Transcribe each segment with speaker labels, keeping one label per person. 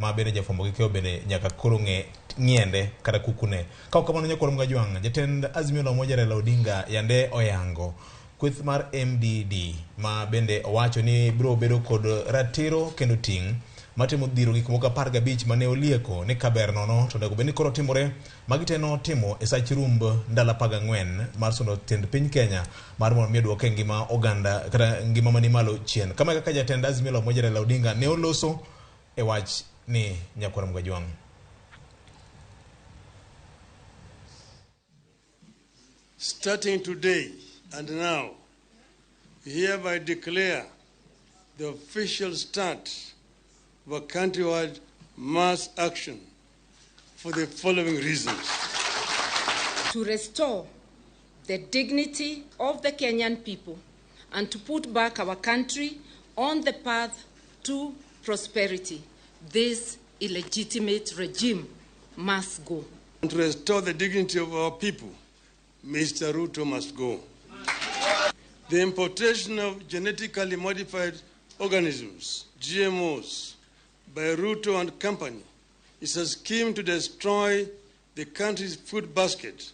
Speaker 1: ma bende jafwambo gi keyo bende nyaka koro ng'e ng'iende kata kukune. Ka ok kamano nyakwar Mgajwang', jatend Azimio la Umoja Raila Odinga yande oyango kweth mar MDD ma bende owacho ni biro bedo kod ratiro kendo ting' matemo dhiro gik moko 15 mane olieko ni kaber nono to onego bed ni koro timore. Magi te notimo e sach rumb ndalo 14 mar sondo tend piny Kenya mar mondo mi oduoke ngima oganda kata ngima mani malo chien. Kama e kaka jatend Azimio la Umoja Raila Odinga ne oloso e wach ni nyakwar Mgajwang'.
Speaker 2: Starting today and now, we hereby declare the official start of a countrywide mass action for the following reasons.
Speaker 3: To restore the dignity of the Kenyan people and to put back our country on the path to prosperity, this illegitimate regime must go.
Speaker 2: And to restore the dignity of our people, Mr. Ruto must go. The importation of genetically modified organisms, GMOs, by Ruto and company is a scheme to destroy the country's food basket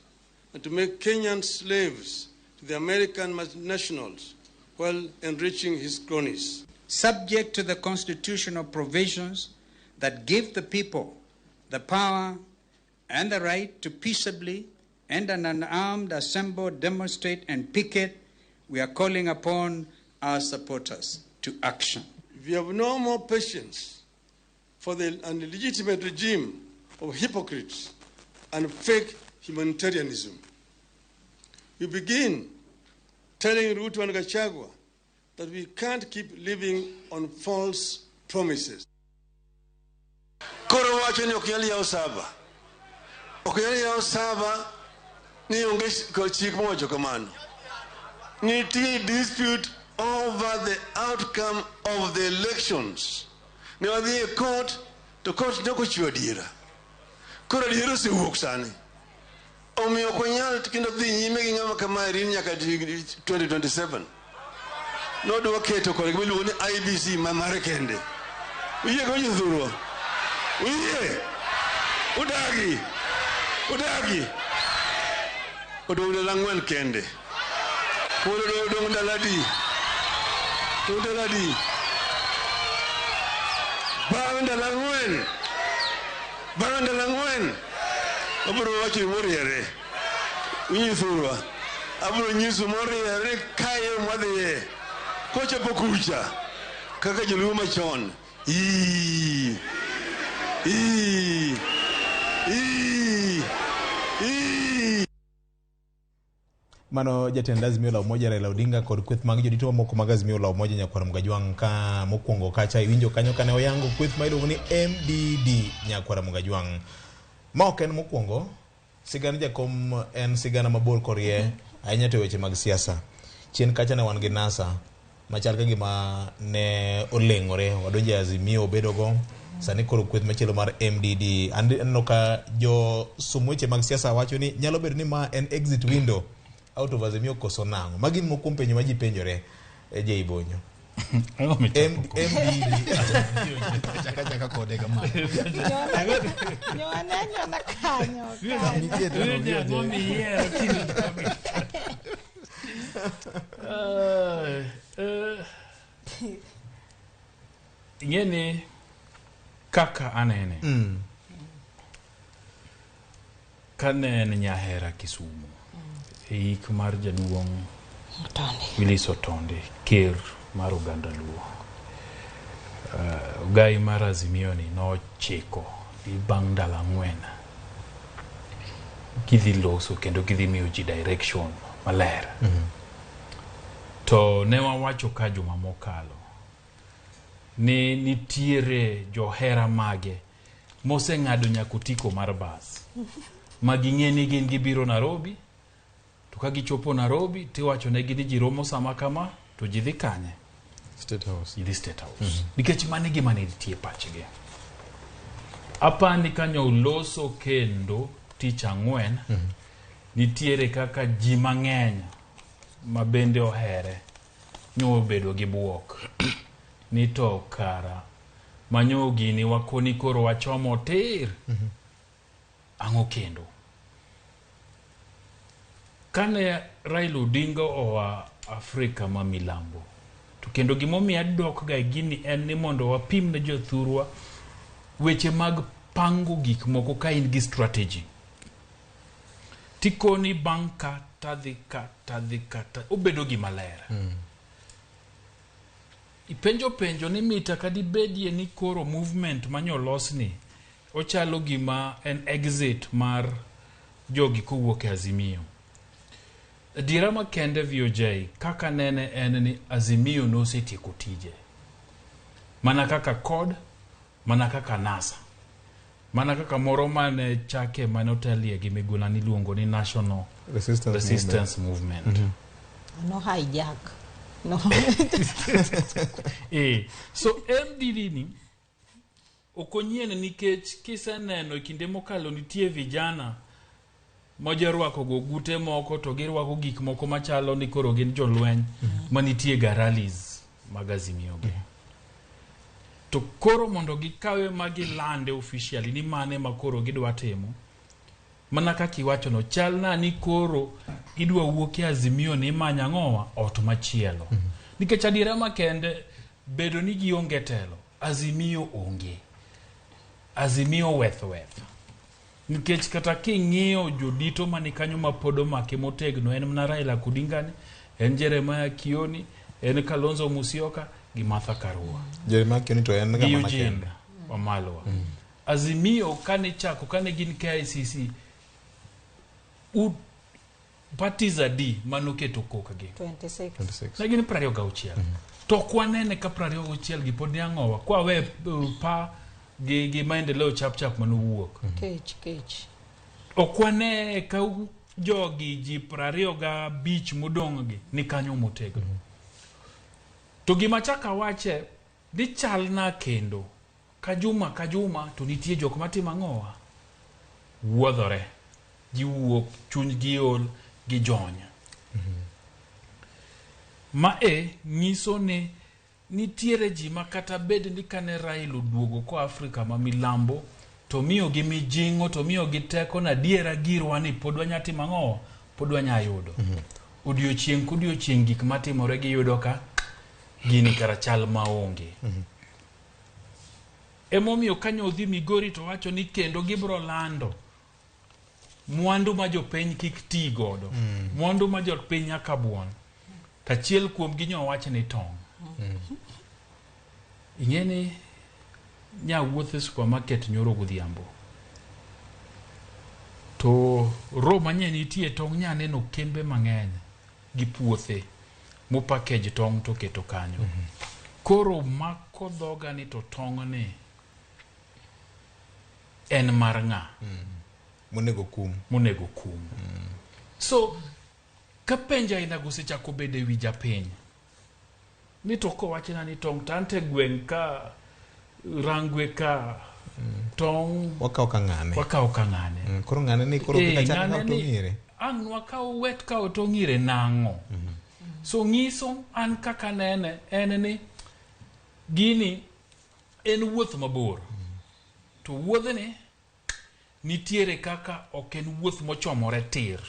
Speaker 2: and to make Kenyans slaves to the American nationals while enriching his cronies.
Speaker 4: Subject to the constitutional provisions that give the people the power and the right to peaceably and an unarmed assemble, demonstrate, and picket, we are calling upon our supporters to action.
Speaker 2: We have no more patience for the illegitimate regime of hypocrites and fake humanitarianism. We begin telling Ruto and Gachagua that we can't keep living on false promises. Koro wacho ni ok nyal yaw saba. Ok nyal yaw saba ni onge chik mowacho kamano. Nitie dispute over the outcome of the elections. Ne wadhi e court to court ne ok ochiwo adiera. Koro adiera osewuok sani. Omiyo ok wanyal kendo dhi nyime gi ng'ama kamae rin nyaka 2027. Nodwa keto kod gima iluongo ni IEBC ma mare kende. Uyie go jothurwa? Uyie? Udagi? Udagi? Odong' ndalo ang'wen kende. Koro odong' ndalo adi? Odong' ndalo adi? Bang' ndalo ang'wen. Bang' ndalo ang'wen. Abiro wacho moriere. Unyithurwa. Abiro nyiso moriere kae mwadhiye. Kochopo kucha. Kaka joluo machon. Ii. Ii. Ii. Ii.
Speaker 1: Mano jatend Azimio la Umoja Raila Odinga kod kweth mag jodito mamoko mag Azimio la Umoja nyakwar Mgajwang' ka mokwongo kacha iwinjo kanyo kane oyango kweth ma iluongo ni MDD nyakwar Mgajwang'. Ma ok en mokwongo, sigand jakom en sigana mabor korie ahinya to e weche mag siasa. Chien kacha ne wan gi NASA machal ka gima ne oleng'ore wadonjo e Azimio obedogo sani koro kweth machielo mar MDD. Aneno ka jo som weche mag siasa wacho ni nyalo bedo ni ma en exit window out of Azimio koso nang'o. Magi gin moko kuom penjo ma ji penjore e Jay Bonyo.
Speaker 5: Ang'o michako kode?
Speaker 1: MDD.
Speaker 6: Chaka chaka kode kama.
Speaker 7: Nyone nyona kanyo. kanyo.
Speaker 6: Nitie to
Speaker 5: Winjo ang'o
Speaker 6: nogi
Speaker 5: miyiero kiny Ing'e ni kaka anene kane en Nyahera Kisumu e yik mar jaduong'
Speaker 7: Otondi.
Speaker 5: Willis Otondi, ker mar oganda Luo. Ogai mar Azimio ni nochiko ni bang' ndalo ang'wen gidhi loso kendo gidhi miyo ji direction maler. To ne wawacho ka juma mokalo ni nitiere johera mage moseng'ado nyaka otiko mar bas ma ging'e ni gin gibiro Nairobi to ka gichopo Nairobi tiwacho negi ni ji romo sama kama to ji dhi kanye?
Speaker 1: State House.
Speaker 5: Ji dhi State House. Nikech mano e gima ne nitie e pachgi. Apani kanyo oloso kendo tich ang'wen nitiere kaka ji mang'eny ma bende ohere nyobedo gi buok ni to kara Manyo gini wakoni koro wachomo tir. Ang'o kendo? Kane Raila Odinga oa Afrika ma milambo, to kendo gimomiyo adok ga e gini en ni mondo wapim ne jothurwa weche mag pango gik moko ka in gi strategy. Tikoni bang' ka tadhi ka tadhi ka ta, obedo gima ler. Ipenjo penjo ni mita kadibedie ni koro movement manyolosni ochalo gima en exit mar jogi kowuok e Azimio. Adiera makende VOJ kaka nene en ni Azimio nosetieko tije. Mana kaka CORD, mana kaka NASA. Mana kaka moro mane chake mane otelie gi Miguna niluongo ni National
Speaker 1: Resistance,
Speaker 5: Resistance Movement.
Speaker 7: No hijack. No.
Speaker 5: So MDD ni ok onyien nikech kiseneno e kinde mokalo nitie vijana mojorwako go gute moko to girwako gik moko machalo ni koro gin jolweny manitie ga rallies mag Azimio gi. To koro mondo gikawe ma gilande officially ni mane ma koro gidwa timo, mana kaka iwachono, chal na ni koro idwa wuok e Azimio ni imanyo ang'owa ot machielo. Nikech adiera makende bedo ni gionge telo, Azimio onge. Azimio weth weth. Nikech kata king'iyo jodito mani kanyo ma pod omake motegno en mana Raila Odinga ni, en Jeremiah Kioni, en Kalonzo Musyoka gi Martha Karua.
Speaker 1: Jeremiah Kioni to en
Speaker 5: Gi
Speaker 1: ng'ama
Speaker 5: Eugene
Speaker 1: makende.
Speaker 5: Wamalwa. Azimio kane chako kane gin KICC parties adi manoketo kokgi?
Speaker 7: 26.
Speaker 1: 26.
Speaker 5: Ne gin 26. To ok wanene ka 26 gi pod ni ang'owa kwa we pa gi maendeleo chap chap manowuok.
Speaker 7: Kech, kech.
Speaker 5: Ok wane ka jogi ji 25 modong' gi ni kanyo motegno. To gima chak awache ni chalna kendo ka juma ka juma to nitie jok matimo ang'owa wuodhore ji wuok chunygi ol gijony. Ma e nyiso ni nitiere ji ma kata bed ni kane Raila oduogo koa Afrika ma milambo to miyogi mijing'o to miyogi teko na adiera girwa ni pod wanya timo ang'owa pod wanya yudo. Odiochieng' kodiochieng' gik matimore giyudo ka gini kara chal maonge. Emomiyo kanyo odhi Migori to wacho ni kendo gibro lando mwandu ma jopiny kik ti godo. Mwandu ma jopiny nyaka buon. Tachiel kuom gi nyo wach ni tong'. Ing'e ni nyawuotho e supermarket nyoro godhiambo. To ro manye nitie tong' nya neno kembe mang'eny gi puothe mopackage tong' to keto kanyo. Koro mako dhoga ni to tong' ni en mar ng'a?
Speaker 1: Monego kum.
Speaker 5: Monego kum. So ka penjo aina go osechako bedo e wi japiny ni to kowachna ni tong' to ante gweng' ka Rangwe ka tong'
Speaker 1: Wakawo ka ng'ane.
Speaker 5: Wakawo ka ng'ane.
Speaker 1: Koro ng'ane ni koro kik achak
Speaker 5: ng'ane
Speaker 1: kawo
Speaker 5: ni
Speaker 1: tong' ire.
Speaker 5: Ang' wakaw wet kawo tong' ire nang'o? So nyiso an kaka nene en ni gini en wuoth mabor. To wuodhni nitiere kaka ok en wuoth mochomore tir.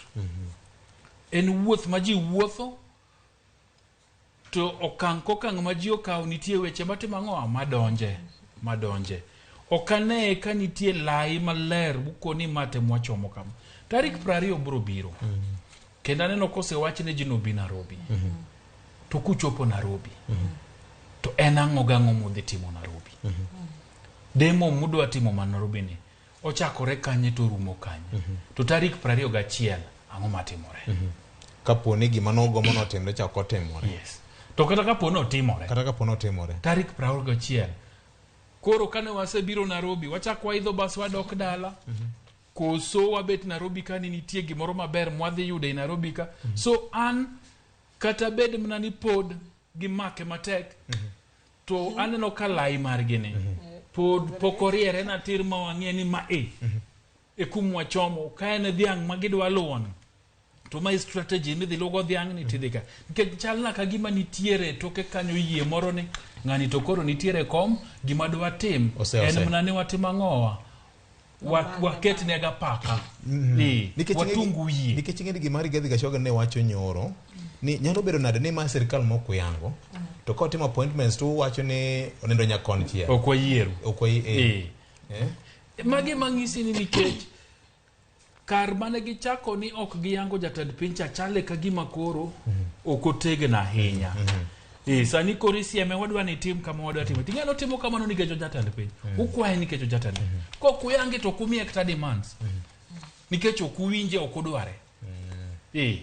Speaker 5: En wuoth ma ji wuotho to okang' kokang' ma ji okawo nitie weche matimo ang'o madonje. Ok ane ka nitie lai maler mukoni ma te mwachomo kama. Tarik 20 biro biro. Kendo aneno kosewach ne ji nobi Nairobi. To kuchopo Nairobi, to en ang'o gang'o mudhi timo Nairobi? Demo mudwa timo ma Nairobi ni, ochakore kanye to orumo kanye? To tarik 21, ang'o matimore?
Speaker 1: Kapo ni gima nogombo notimre chak otimore.
Speaker 5: Yes. To kata kapo ni otimore.
Speaker 1: Kata kapo ni otimore.
Speaker 5: Tarik 21. Koro kane wasebiro Nairobi, wachak waidho bas wadok dala. Koso wabet Nairobi ka ni nitie gimoro maber mwadhi yudo e Nairobi ka. So an kata bed mana ni pod gimake matek, to aneno ka lai margi ni pod pok oriere na tir ma wang'e ni ma e e kum wachomo ka en dhiang' ma gidwa luwo ni. To ma e strategy midhi luwo dhiang' ni tidhi ka. Nikech chalna ka gima nitiere toke kanyo yie moro ni ng'ani to koro nitiere kom gima dwa tim
Speaker 1: Ose,
Speaker 5: en
Speaker 1: ose.
Speaker 5: mana ni watim ang'owa waketne ga paka. Eh,
Speaker 1: Nikech ing'e-
Speaker 5: watung wiye.
Speaker 1: Nikech ing'e ni gima Rigathi Gachagua ne wacho nyoro ni nyalo bedo nade ni ma sirikal mok oyango to kotimo appointments to uwacho ni onindo nyakonchiel.
Speaker 5: Ok wayiero.
Speaker 1: Ok wayi- eh.
Speaker 5: Eh.
Speaker 1: Eh?
Speaker 5: Magi mang'isi ni nikech kar mane gichako ni ok giyango jatend piny cha chale ka gima koro ok otegno ahinya. Eh, sani koro isieme wadwa ni tim kama wadwa timo. Ting'eno timo kamano nikech ojatend piny. Ukwaye nikech ojatend piny. Kok uyange to ok umiye kata demands. Nikech ok uwinje ok udware. Eh.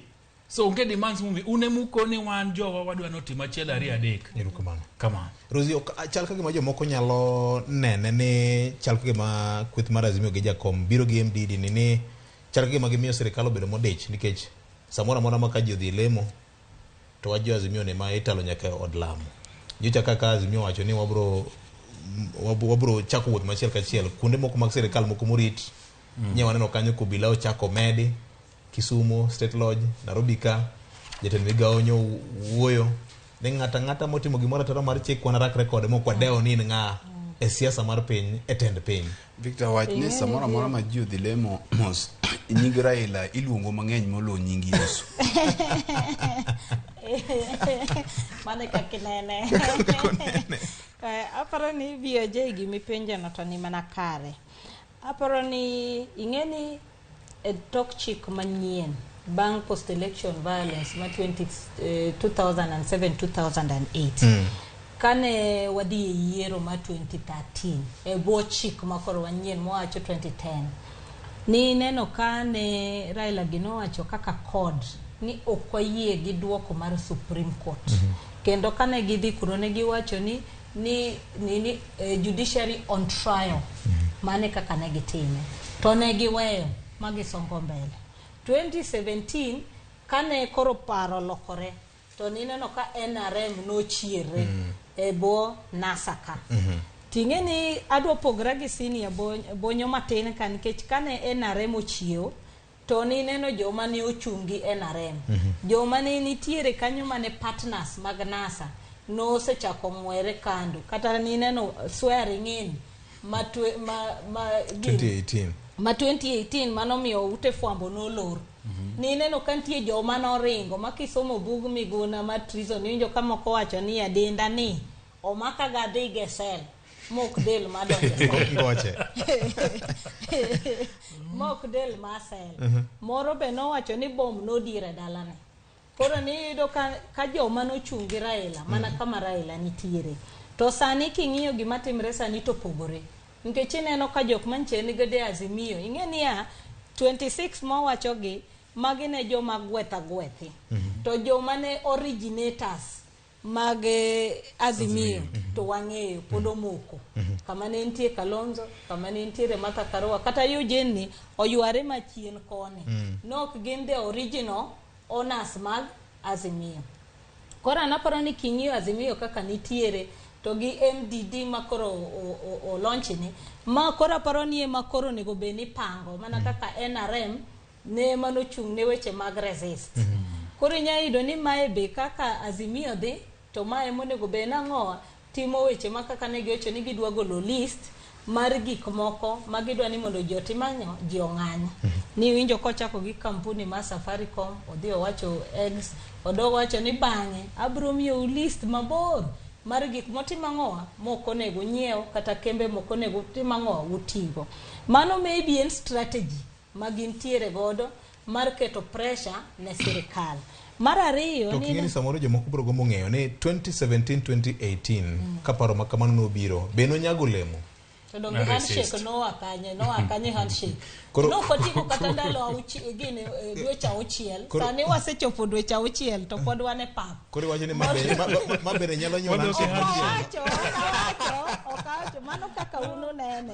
Speaker 5: So onge demands mumi un emukoni wan jowa wadwa notim achiel ariyo adek.
Speaker 1: Erokamano.
Speaker 5: Kamano.
Speaker 1: Rosie, ok chal ka gima jomoko nyalo nene ni chal ka gima kweth mar Azimio gi Jakom biro gi MDD ni chal ka gima gimiyo sirikal obedo modich nikech samoro amora ma ka ji odhi lemo to wach jo Azimio ni ma italo nyaka e od lamo. Nyocha kaka Azimio wacho ni wabro wabro chako wuoth machiel kachiel kuonde moko mag sirikal moko morit nye waneno kanyo kobila ochako medi Kisumu State Lodge Nairobi ka jatend migawo nyo wuoyo ni ng'ata ng'ata motimo gimoro ataro mar chik wanarakre kode mok wadewo ni in ng'a e siasa mar piny e tend piny
Speaker 6: Victor wach ni samoro amora ma ji odhi lemo mos nying Raila iluongo mang'eny moloyo nying Yesu.
Speaker 7: Mano e kaka inene. Aparo ni VOJ gimipenjono to ni mana kare. Aparo ni ing'e ni e tok chik manyien bang' post election violence ma 2007-2008 kane wadhi e yiero ma 2013 e bwo chik ma koro wanyien mowacho 2010 ni neno ka ne Raila ginowacho kaka CORD ni ok wayie gi duoko mar Supreme Court. Kendo kane gidhi kuro ne giwacho ni judiciary on trial. Mane kaka ne gitime. To ne giweyo ma gisongo mbele. 2017 kane koro paro lokore to nineno ka NRM nochiere e bwo NASA ka. Ting'e ni adwa pogra gi senior bonyo matin ka nikech kane NRM ochiewo to nineno joma ne ochung' gi NRM. Joma ne nitiere kanyo mane partners mag NASA nosechako ng'were kando. Kata nineno swearing in ma
Speaker 1: 2018.
Speaker 7: Ma 2018 manomiyo ute fwambo nolor. Nineno ka nitie joma noringo ma kisomo bug Miguna ma treason iwinjo ka moko wacho ni adenda ni omaka ga dhi ge sel mok del madonjo e sel.
Speaker 1: Ngoche.
Speaker 7: Mok del ma sel. Moro be nowacho ni bom nodire dalane. Koro niyudo ka joma nochung' gi Raila mana kama Raila nitiere. To sani king'iyo gima timre sani to pogore. Nikech ineno ka jok mantie nigodo e Azimio, ing'e niya 26 mowachogi magi ne joma gwetha gwethi. To joma ne originators mag Azimio to wang'eyo pod omoko. Kama ne nitie Kalonzo, kama ne nitiere Martha Karua, kata Eugene ni oyware machien koni. Nok gin the original owners mag Azimio. Koro an aparo ni king'iyo Azimio kaka nitiere to gi MDD ma koro olaunch ni ma koro aparo ni ema koro onego bed ni pango mana kaka NRM ne manochung' ne weche mag resist. Koro inya yudo ni mae be kaka Azimio dhi to mae monego bed nang'owa timo weche ma kaka ne giwacho ni gidwa golo list mar gik moko ma gidwa ni mondo ji otim ang'o, ji ong'any. Ni winjo kochako gi kampuni mar Safaricom, odhi owacho eggs, odok owacho ni bang'e abiro miyou list mabor mar gik motimo ang'owa mok onego nyiew kata kembe mok onego tim ang'owa utigo. Mano maybe en strategy ma gintiere godo mar keto pressure ne sirikal. Mar ariyo
Speaker 1: To
Speaker 7: ni
Speaker 1: king'e ni samoro jomoko biro gombo ng'eyo ni 2017-2018 ka paro ma kamano nobiro be nonyago olemo.
Speaker 7: To donge handshake noa kanye handshake. Nokotieko kata ndalo gini dweche auchiel. Sani wasechopo dweche auchiel to pod wan e pap.
Speaker 1: Koro iwacho ni ma bende nyalo nyuolo handshake.
Speaker 7: Ok awacho mano kaka un unene.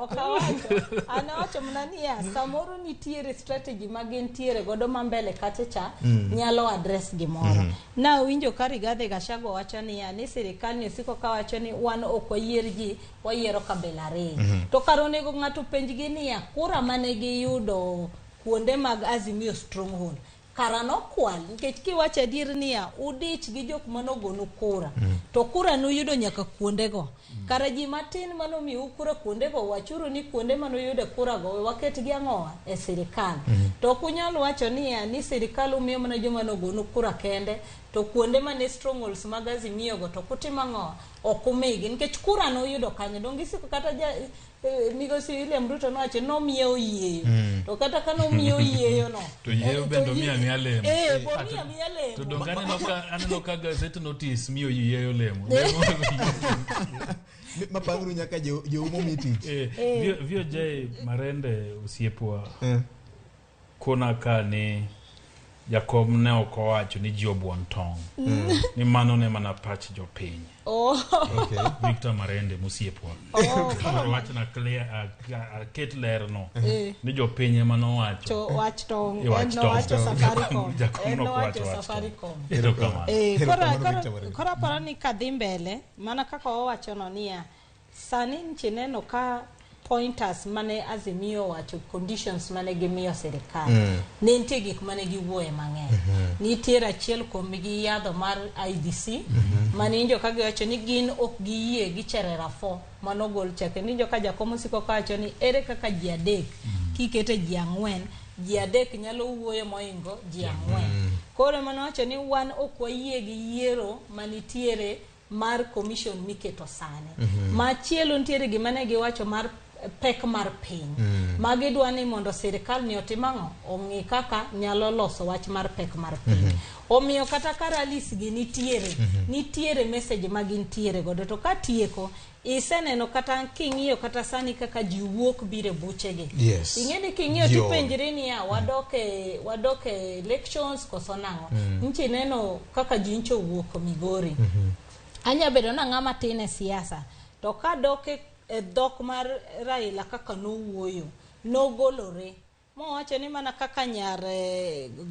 Speaker 7: Ok awacho. An awacho mana niya samoro nitiere strategy ma gintiere godo ma mbele kacha cha nyalo address gimoro. Na winjo ka Rigathi Gachagua wacho niya ni sirikal ni osiko kawacho ni wan ok wayier ji wayiero kabila ariyo. To kar onego ng'ato penjgi niya kura mane giyudo kuonde mag Azimio stronghold Kara nokwal nikech kiwacho adier niya udich gi jok manogonu kura to kura nuyudo nyaka kuondego. Kara ji matin manomiyou kura kuondego wachuru ni kuonde manuyude kura go we waketgi ang'owa e sirikal. To ok unyal wacho niya ni sirikal umiyo mana joma nogonu kura kende to kuonde mane strongholds mag Azimio go to ok utim ang'owa ok umigi nikech kura nuyudo kanyo. Donge isiko kata migosi William Ruto nowacho nomiye oyieyo. To kata ka nomiye oyieyo no
Speaker 5: To yieyo bende omiyo amiya lemo.
Speaker 7: Bo miyo amiya lemo.
Speaker 5: To donge aneno ka gazet notice miyo yieyo lemo.
Speaker 1: Mapangru nyaka joumo mi tich.
Speaker 5: VOJ Marende osiepwa kona ka ni jakom ne ok owacho ni ji obuon tong'. Ni mano ne mana pach jopiny.
Speaker 1: Okay.
Speaker 5: Victor Marende mosiepwa. Koro wachna clear, aket ler no. Ni jopiny ema nowacho.
Speaker 7: To wach tong'.
Speaker 5: Wach
Speaker 7: En
Speaker 5: tong'.
Speaker 7: nowacho Safaricom.
Speaker 5: Jakom
Speaker 7: En
Speaker 5: nok
Speaker 7: nowacho
Speaker 5: wacho wach tong'.
Speaker 7: Safaricom.
Speaker 5: Erokamano.
Speaker 1: Erokamano, Victor Marende.
Speaker 7: Koro aparo ni kadhi mbele mana kaka owacho no niya sani nchi neno ka pointers mane Azimio owacho conditions mane gimiyo sirikal ne nitie gik mane giwuoye mang'eny. Nitiere achiel kuomgi yadho mar IEBC mane injo ka giwacho ni gin ok giyie gi Cherera 4 manogol cha kendo injo ka jakom osiko kawacho ni ere kaka ji adek kikete ji ang'wen ji adek nyalo wuoyo moingo ji ang'wen. Koro manowacho ni wan ok wayie gi yiero manitiere mar commission miketo sani. Machielo nitiere gima ne giwacho mar pek mar piny. Ma gidwa ni mondo sirikal ni otim ang'o? Ong'i kaka nyalo loso wach mar pek mar piny. Omiyo kata ka rallies gi nitiere, nitiere message ma gintiere godo. To katieko, iseneno kata king'iyo kata sani kaka ji wuok biro e buchegi. Ing'e ni king'iyo
Speaker 1: Ji
Speaker 7: tipenjri niya wadok e elections koso nang'o. Nchi neno kaka ji ncho owuok Migori. Anya bedo na ng'ama tin e siasa to kadok e dhok mar Raila kaka nowuoyo nogolore mowacho ni mana kaka nyar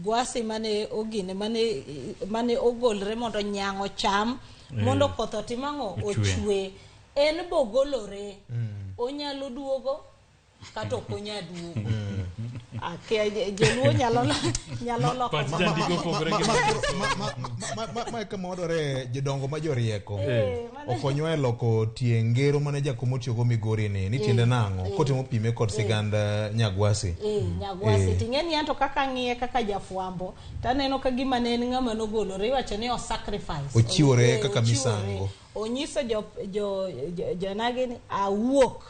Speaker 7: Gwasi mane ogine mane ogolre mondo nyang' ocham mondo koth otim ang'o
Speaker 5: Ochwe.
Speaker 7: ochwe en bogolore onyalo duogo kata ok onyal duogo. Akia joluo nyalo loko
Speaker 5: Pach jandiko opogore gi
Speaker 1: Ma kama wadware jodongo ma jorieko
Speaker 7: Mano-
Speaker 1: okonywa e loko tie ngero mane jakom otiyogo Migori ni tiende nang'o kotemo pime kod sigand Nyagwasi.
Speaker 7: Nyagwasi ting'e ni anto kaka ang'iye kaka jafwambo taneno ka gima ne en ng'ama nogolore iwacho ni o sacrifice
Speaker 1: Ochiwore kaka
Speaker 7: ochiwore.
Speaker 1: misango.
Speaker 7: Onyiso jo jonagi ni awuok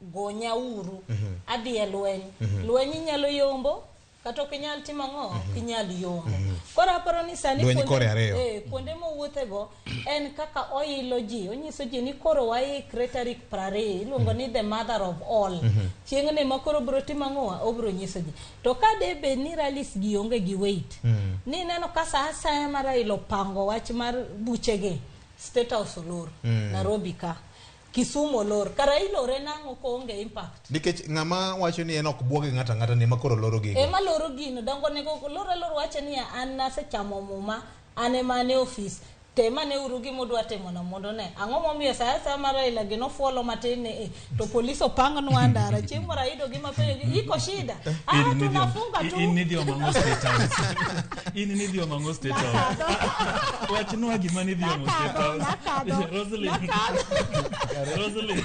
Speaker 7: gonya uru adhi e lweny. Lweny inyalo yombo kata ok inyal timo ang'o ok inyal yombo. Koro aparo ni sani
Speaker 1: Lweny kore ariyo.
Speaker 7: Kuonde mowuothego en kaka oilo ji onyiso ji ni koro waikre tarik 20 iluongo ni the mother of all chieng'ni ma koro bro timo ang'o obro nyiso ji to ka de bed ni rallies gi onge gi weight ni neno ka sa asaya ma Raila opango wach mar buchegi State House olor Nairobi ka Kisumu olor kara ilore nang'o koonge impact
Speaker 1: Nikech ng'ama wacho ni en ok buogi ng'ato ang'ata ni ema koro loro gigo.
Speaker 7: Ema loro gino dongo nego loro aloro wacho niya an nasechamo muma an ema an e ofis temane uru gima udwa timono mondo ne ang'o momiyo sa asaya mar Raila gi nofuolo matin ni to polis opangnwa ndara chieng' moro ayudo gi mapenjo gi iko shida ah tunafunga tu
Speaker 5: In nidhi omo ang'o State House? In nidhi omo ang'o State House? Wachnwa gima nidhi omo State House.
Speaker 7: Nakadho,
Speaker 5: Roselyn. Roselyn.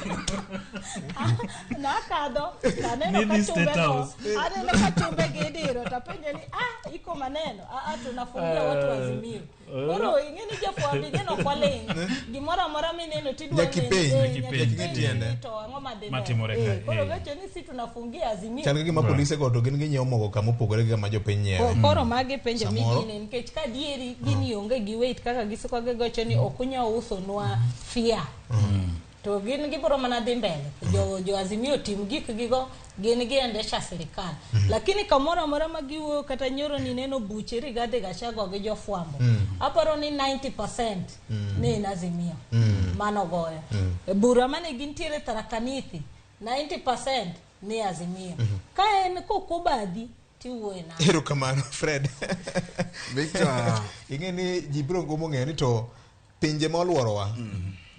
Speaker 7: Nakadho taneno ka
Speaker 5: Nidhi
Speaker 7: chumbe
Speaker 5: State
Speaker 7: go
Speaker 5: House.
Speaker 7: aneno ka chumbe gidiro tapenjo ni ah iko maneno ah ah tunafungia watu Azimio koro ing'e ni jafwambo ing'e nok waling' gimoro amora mineno tidwa
Speaker 1: Nyaka ipenj,
Speaker 5: nyaka ipenj.
Speaker 1: Nyaka ing'e tiende.
Speaker 7: to ang'o madhi mbele.
Speaker 5: Matimore kae,
Speaker 7: Koro
Speaker 5: eh.
Speaker 7: wacho ni si tunafungia Azimio
Speaker 1: Chal ka gima polise go to gin ginyiewo mogo kama opogore gi kama jopiny nyiewe.
Speaker 7: Koro magi penjo
Speaker 1: Samoro.
Speaker 7: migine nikech ka dieri gini onge gi weight kaka gisiko gigocho ni ok unyal usonwa fia to gin gibiro mana dhi mbele jo Azimio tim gik gigo gin giendesha sirikal lakini kamoro amora ma giwuoyo kata nyoro ni neno buche Rigathi Gachagua gi jofwambo aparo ni 90% ne en Azimio manogoyo E bura mane gintiere Tharaka Nithi 90% ni Azimio ka en kokobadhi tiwuoye nang'o
Speaker 1: Erokamano Fred.
Speaker 6: Victor,
Speaker 1: Ing'e ni ji biro gombo ng'eyo ni to pinje ma oluorowa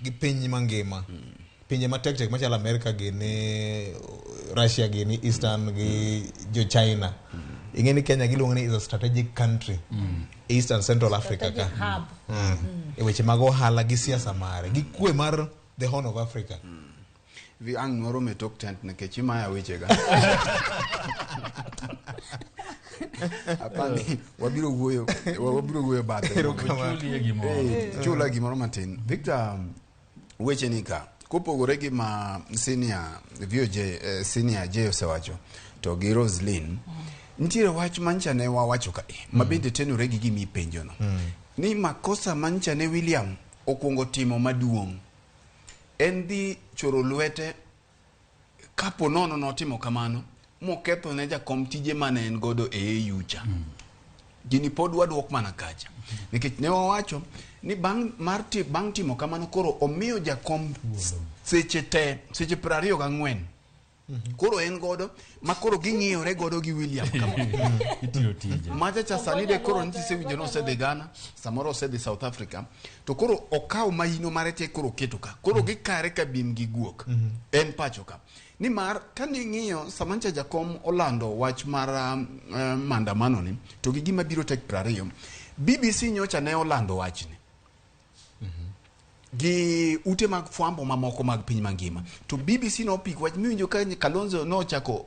Speaker 1: gi piny mangima pinje matek tek machalo Amerika gini Russia gini Eastern gi jo China Ing'e ni Kenya giluongo ni is a strategic country. East and Central Africa ka.
Speaker 7: Strategic hub.
Speaker 1: E weche mag ohala gi siasa mare, gi kwe mar the Horn of Africa.
Speaker 6: Vi ang' nwarom e tok tent nikech imaya wechega. Apani wabiro wuoyo wabiro wuoyo bathe.
Speaker 1: Erokamano.
Speaker 5: Ochulie gimoro.
Speaker 6: Eh, chula gimoro matin. Victor, weche ni ka kopogore gi ma senior VOJ senior J osewacho to gi Roslyn nitiere wach mancha ne wawacho ka ma bende tenore gi gima ipenjono ni makosa mancha ne William okwongo timo maduong' en dhi choro lwete kapo nono notimo kamano moketho ne jakom tije mane en godo e AU cha gini pod waduok mana kacha nikech ne wawacho ni bang' mar ti, bang' timo kamano koro omiyo jakom seche te seche 24 koro en godo ma koro ging'iyore godo gi William kama
Speaker 5: Itiyo tije.
Speaker 6: macha cha sani de koro nitie isewinjo ni osedhi Ghana samoro osedhi South Africa to koro okawo mahino mare te koro oketo ka koro gikare ka bim gi guok en pacho ka nimar kane ing'iyo sama ncha jakom olando wach mar maandamano ni to gi gima biro tarik 20 BBC nyocha ne olando wachni gi ute mag fwambo mamoko mag piny mangima to BBC nopiko wach miwinjo ka Kalonzo nochako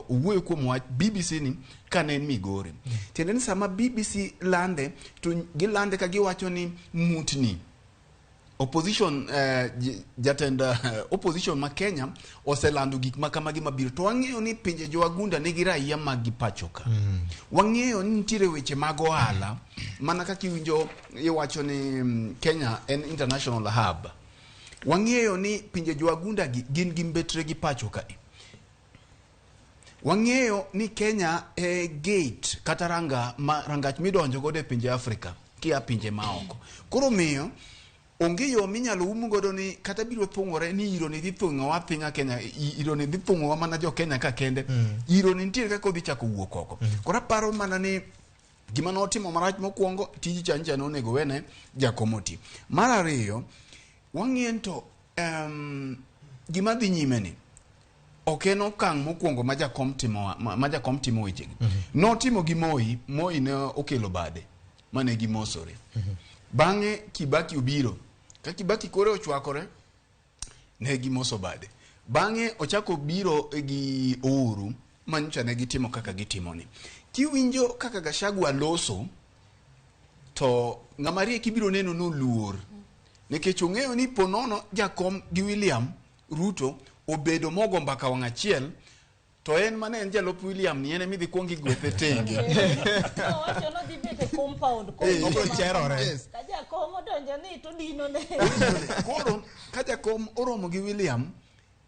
Speaker 6: owuoyo kuom wach BBC ni kane en Migori tiende ni sama BBC lande to gilande ka giwacho ni mutni opposition jatend opposition ma Kenya oselando gik ma kamagi mabiro to wang'eyo ni pinje jowagunda nigi raia mag gi pacho ka wang'eyo ni nitiere weche mag ohala mana kaka iwinjo iwacho ni Kenya en international hub wang'eyo ni pinje jowagunda gi gin gi mbetre gi pacho ka wang'eyo ni Kenya e gate kata ranga ma rangach midonjo godo e pinje Afrika kia pinje maoko koro miyo onge yo minyalo um godo ni kata biro thung'ore ni iro ni dhi thung'owa thinga Kenya iro ni dhi thung'owa mana jo Kenya ka kende iro ni nitiere kaka odhi chako wuok oko koro aparo mana ni gima notimo marach mokwongo tij cha ncha nonego wene jakom oti mar ariyo wang'iyo to gima dhi nyime ni ok en okang' mokwongo ma jakom timo ma jakom timo wechegi notimo gi Moi Moi ne okelo bade mane gimosore bang'e Kibaki obiro ka Kibaki kore ochwakore ne gimoso bade bang'e ochako biro gi Uhuru manyocha ne gitimo kaka gitimo ni kiwinjo kaka Gachagua loso to ng'ama riek ibiro neno noluor nikech ong'eyo ni ponono jakom gi William Ruto obedo mogo mbaka wang' achiel to en mane en jalup William ni en emidhi kuong igwethe tenge
Speaker 7: Owacho nodhi bet e compound.
Speaker 1: Obiro cherore.
Speaker 6: Yes.
Speaker 7: Ka jakom odonjo ni to dino ne.
Speaker 6: Koro ka jakom oromo gi William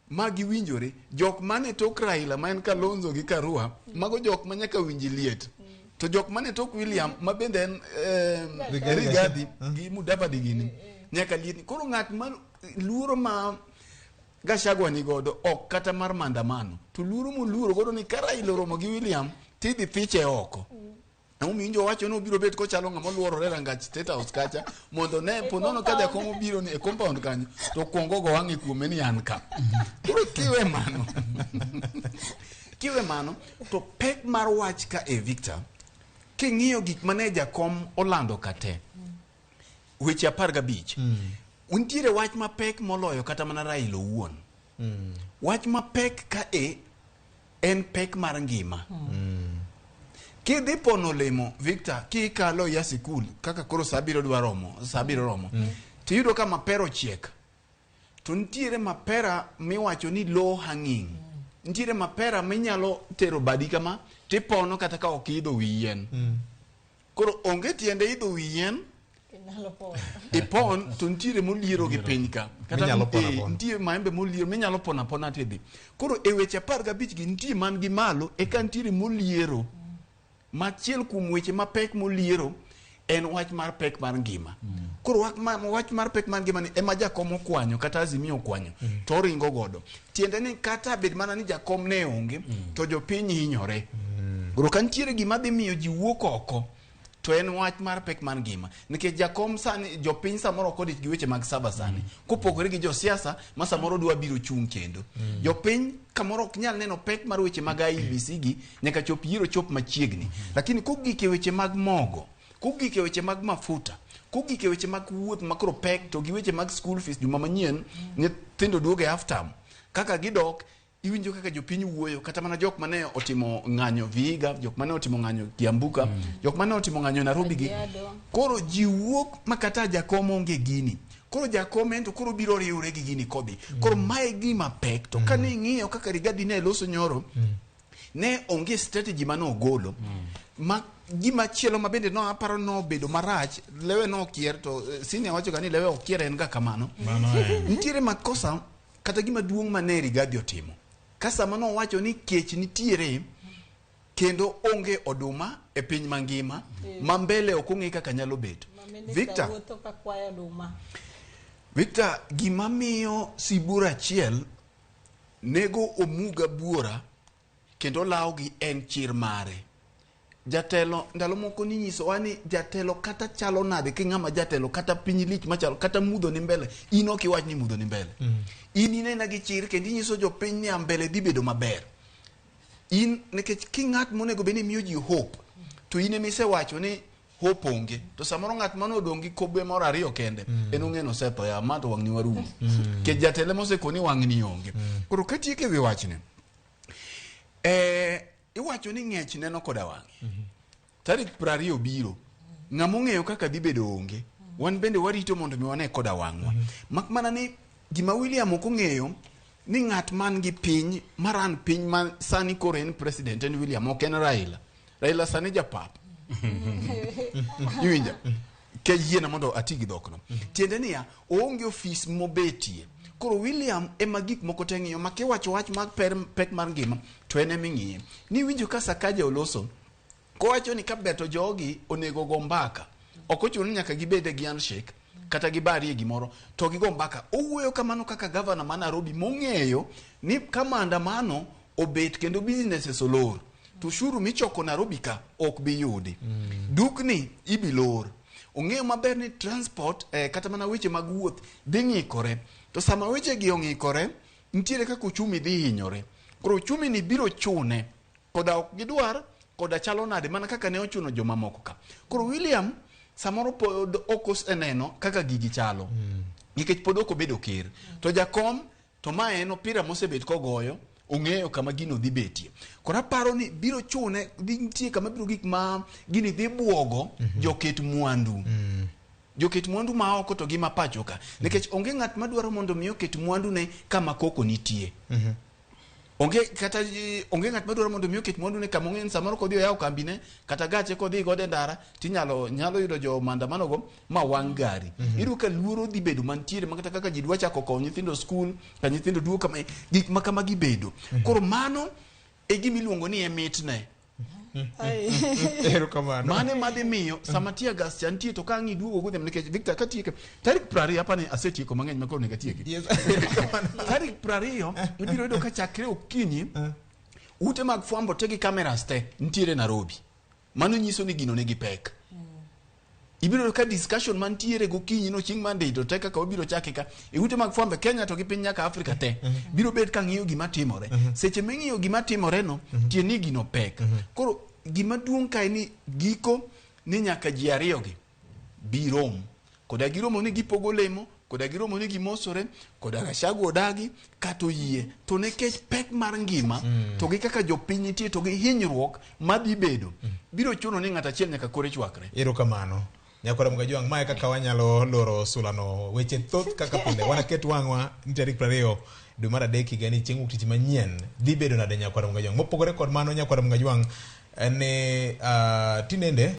Speaker 6: ma giwinjore jok mane tok Raila ma en Kalonzo gi Karua mago jok ma nyaka winj liet to jok mane tok William ma bende en Rigathi gi Mudavadi gini nyaka liet koro ng'at ma luoro ma Gachagua ni godo ok kata mar maandamano to luoro moluoro godo ni ka Raila oromo gi William tidhi thiche oko Emomiyo wacho ni obiro bet kochalo ng'ama oluorore rangach State House kacha mondo ne ponono ka jakom obiro ni e compound kanyo to kuongo go wang'e kuome ni an ka. Koro kiwe mano kiwe mano to pek mar wach ka e Victor king'iyo gik mane jakom olando ka te weche 15 nitiere wach mapek moloyo kata mana Raila owuon wach mapek ka e en pek mar ngima kidhi pono olemo Victor kikalo ya sikul kaka koro sa abiriyo dwa romo sa abiriyo romo tiyudo ka mapera ochiek to nitiere mapera miwacho ni low hanging nitiere mapera minyalo tero badi kama tipono kata ka ok idho wi yien koro onge tiende idho wi yien ipon to nitiere moliero gi piny ka kata
Speaker 1: Minyalo pono apona.
Speaker 6: nitie maembe moliero minyalo pono apona tidhi koro e weche 15 gi nitie man gi malo eka nitiere moliero machiel kuom weche mapek moliero en wach mar pek mar ngima koro wach mar pek mar ngima ni ema jakom okwanyo kata Azimio okwanyo to oringo godo tiende ni kata bed mana ni jakom ne onge to jopiny hinyore koro ka nitiere gima dhi miyo ji wuok oko to en wach mar pek mar ngima nikech jakom sani jopiny samoro ok odich gi weche mag saba sani kopogore gi josiasa ma samoro dwa biro chung' kendo jopiny kamoro ok nyal neno pek mar weche mag IEBC gi nyaka chop yiero chop machiegni. Lakini kogik e weche mag mogo, kogik e weche mag mafuta, kogik e weche mag wuoth makoro pek, to gi weche mag school fees juma manyien, nyithindo duogo e half term. Kaka gidok, iwinjo kaka jopiny wuoyo, kata mana jok mane otimo ng'anyo Vihiga, jok mane otimo ng'anyo Kiambuka, jok mane otimo ng'anyo Nairobi gi.
Speaker 7: Kajiado.
Speaker 6: Koro ji wuok ma kata jakom onge gini. Koro jakom en to koro biro riwre gi gini kodhi. Koro mae gima pek. To kane ing'iyo kaka Rigathi ne loso nyoro, ne onge strategy mane ogolo. Ma gima chielo ma bende no aparo nobedo marach, lewe nokier to senior wacho ga ni lewe ok kier en ga kamano.
Speaker 5: Mano en.
Speaker 6: Nitiere makosa kata gima duong' mane Rigathi otimo. Ka sama nowacho ni kech nitiere kendo onge oduma e piny mangima, ma mbele ok ong'e kaka nyalo bet.
Speaker 7: Ma minista
Speaker 6: Victor,
Speaker 7: wuotho ka kwayo oduma.
Speaker 6: Victor, gima miyo sibuor achiel nego omuga buora kendo lawogi en chir mare. Jatelo ndalo moko ninyisowa ni jatelo kata chalo nade ki ng'ama jatelo kata piny lich machalo kata mudho ni mbele in ok iwach ni mudho ni mbele. In inena gi chir kendo inyiso jopiny ni mbele dhi bedo maber. In nikech ki ng'at monego bed ni miyo ji hope to in emisewacho ni hope onge to samoro ng'at mane odong' gi kobe moro ariyo kende en ong'e ni osetho ya ma to wang'ni warumo. Nikech jatelo emosekoni wang'ni onge. Koro katieko e wi wachni, iwacho ni ng'ech neno koda wang'e. Tarik 20 biro. Ng'ama ong'eyo kaka dhi bedo onge. Wan bende warito mondo mi wane koda wang'wa. Mak mana ni gima William ok ong'eyo ni ng'at man gi piny maran piny ma sani koro en president en William ok en Raila. Raila sani japap. Iwinja? Ke yiena mondo ati gi dhokno. Tiende niya, oonge ofis mobetie. Koro William ema gik moko te ng'iyo ma kiwacho wach mag pek mar ngima to en ema ing'iye. Niwinjo ka Sakaja oloso kowacho ni ka ber to jogi onego go mbaka. Ok ochuno ni nyaka gibede gi handshake kata gibarie gimoro to gigo mbaka. Owuoyo kamano kaka gavana ma Nairobi mong'eyo ni ka maandamano obet kendo businesses olor to ushuru michoko Nairobi ka ok bi yudi. Dukni ibi lor. Ong'eyo maber ni transport kata mana weche mag wuoth dhi ng'ikore. To sama weche gi ong'ikore, nitiere kaka uchumi dhi hinyore. Koro uchumi ni biro chune koda ok gidwar koda chalo nade mana kaka ne ochuno jomamoko ka. Koro William samoro pod ok oseneno kaka gigi chalo. Nikech pod ok obedo ker. To jakom to ma en opira mosebet kogoyo ong'eyo kama gino dhi betie. Koro aparo ni biro chune dhi nitie kama biro gik ma gini dhi buogo joket mwandu. Joket mwandu ma oko to gi ma pacho ka. Nikech onge ng'at madwaro mondo mi oket mwandu ne kama koko nitie. Onge kata onge ng'at madwaro mondo mi oket mwandu ne kama ong'e ni samoro kodhi oyawo kambine kata gache kodhi godo e ndara tinyalo nyalo yudo jo maandamano go ma wang' gari. Iyudo ka luoro dhi bedo mantiere ma kata kaka ji dwa chako kowo nyithindo skul ka nyithindo duogo kama gik ma kamagi bedo. Koro mano e gima iluongo ni e mitne.
Speaker 1: Erokamano.
Speaker 6: Mane madhi miyo sama tear gas cha nitie to ka ang' iduogo godhiambo nikech Victor katieko tarik 20 apani asetieko mang'eny ma koro onego atieki.
Speaker 1: Yes. Erokamano.
Speaker 6: Tarik 20 ibiro yudo ka chakre okinyi ute mag fwambo te gi cameras te nitiere Nairobi. Mano nyiso ni gino nigi pek. Ibiro yudo ka discussion mantiere gokinyi no chieng' Monday to te kaka wabiro chake ka e ute mag fwambo e Kenya to gi piny nyaka Afrika te biro bet ka ng'iyo gima timore. Seche ming'iyo gima timore no tie ni gino pek. Koro gima duong' kae ni giko ni nyaka ji ariyo gi bi rom. Koda giromo ni gipogo lemo, koda giromo ni gimosore, koda Gachagua odagi kata oyie. To nikech pek mar ngima to gi kaka jopiny nitie to gi hinyruok madhi bedo biro chuno ni ng'at achiel nyaka kore chwakre.
Speaker 1: Erokamano. Nyakwara Mugajwang', mae kaka wanyalo loro sulano. Weche thoth kaka pile. Wanaket wang'wa ni tarik 20 dwe mar adek higa ni chieng' wuok tich manyien dhi bedo nade Nyakwara Mugajwang'. Mopogore kod mano Nyakwara Mugajwang' en ni tinende